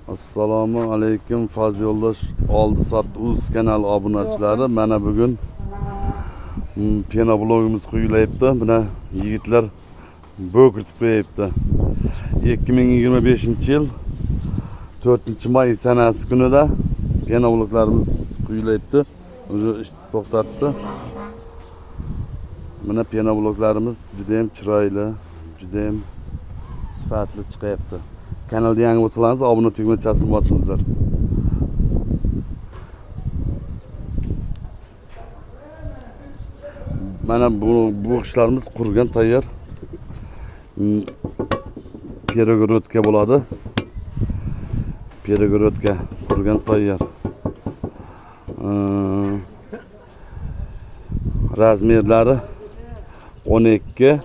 Assalomu alaykum Faz Yo'ldosh oldi sotdi uz kanali obunachilari. Mana bugun penoblogimiz quyilyapti. Mana yigitlar bo'kirtib qo'yapti. 2025-yil 4 may sanasi kunida penobloklarimiz quyilyapti. Уже ishni to'xtatdi. Mana penobloklarimiz juda ham chiroyli, juda ham sifatli chiqyapti. Kanalda yangi bo'lsalaringiz obuna tugmachasini bosingizlar. Mana bu g'ishtlarimiz qurigan tayyor. Peregorodka bo'ladi. Peregorodka qurigan tayyor. Razmerlari 12,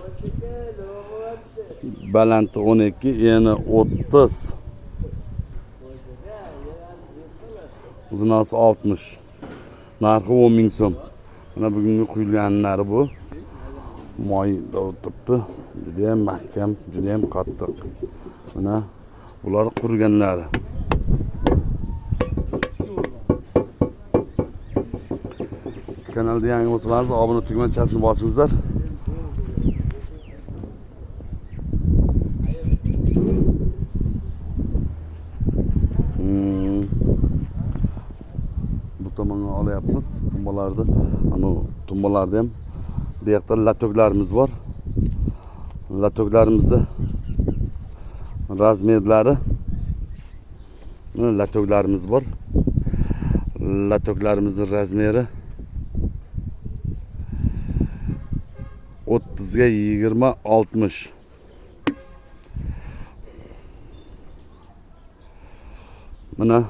balandligi 12, eni 30, uzunasi 60. Narxi 10 ming so'm. Mana bugungi quyilganlari bu. Moy turibdi. Juda ham mahkam, juda ham qattiq. Mana bular quriganlari. Kanalda yangi bo'lsalaringiz obuna tugmachasini bosingizlar. Bu tomonga olyapmiz tumbalarni. Ana tumbalarda ham bu yoqda latoklarimiz bor. Latoklarimizni razmerlari, mana latoklarimiz bor. Latoklarimizni razmeri 30 ga 20 60. Mana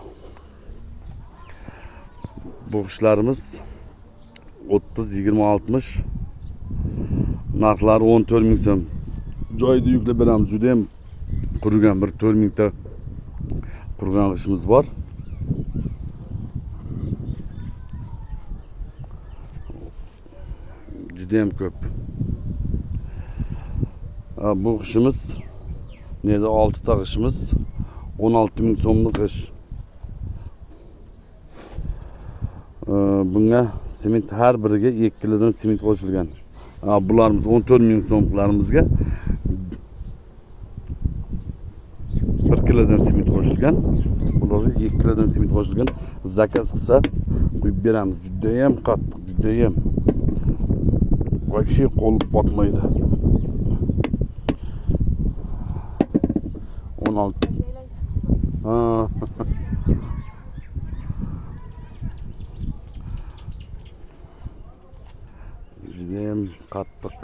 bu g'ishtlarimiz 30 20 60, narxlari 14 ming so'm. Joyida yuklab beramiz. Juda ham qurigan bir 4 mingta qurigan g'ishtimiz bor. Juda ham ko'p. Bu g'ishtimiz neda 6 ta g'ishtimiz 16 ming so'mlik g'isht. Bunga sement har biriga 2 kilodan sement qo'shilgan. Bularimiz 14 ming so'mliklarimizga 1 kilodan sement qo'shilgan. Bularga 2 kilodan sement qo'shilgan. Zakaz qilsa quyib beramiz. Juda ham qattiq, juda ham. Вообще qo'l botmaydi. 16. Ha. Judayam qattiq.